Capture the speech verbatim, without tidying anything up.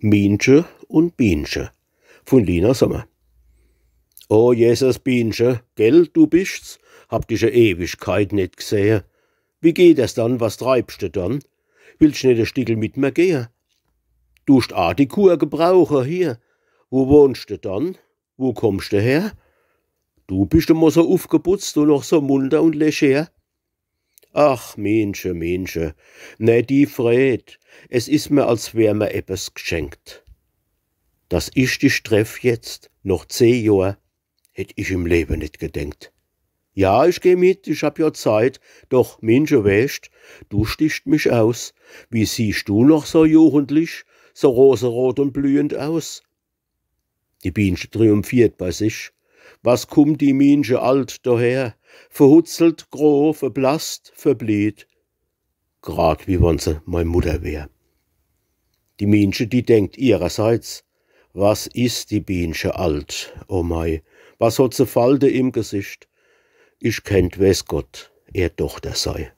Mienche un Bienche vun Lina Sommer. O Jesus, Bienche, gell, du bischt's? Hab dich e Ewigkeit net gsehe. Wie geht es dann? Was treibschte dann? Willscht net e Stickel mit mer gehe? Duscht a die Kur gebrauche hier? Wo wohnschte dann? Wo kommschte her? Du bischt emol so ufgeputzt un noch so munter un leger. Ach, Mienche, Mienche, ne, die Fred, es is mer, als wär mer eppes gschenkt. Dass ich dich treff jetzt, noch zeh Johr, hätt ich im Lewe net gedenkt. Ja, ich geh mit, ich hab jo Zeit, doch, Mienche, weescht, du stichst mich aus. Wie siehst du noch so jugendlich, so roserot un blühend aus? Die Bienche triumphiert bei sich. Was kummt die Mienche alt doher, verhutzelt, gro, verblasst, verblieht, grad wie wann se mei Mutter wär. Die Mienche, die denkt ihrerseits: Was is die Bienche alt, o mei, was hot se Falte im Gesicht. Ich kennt, weeß Gott, ehr Tochter sei.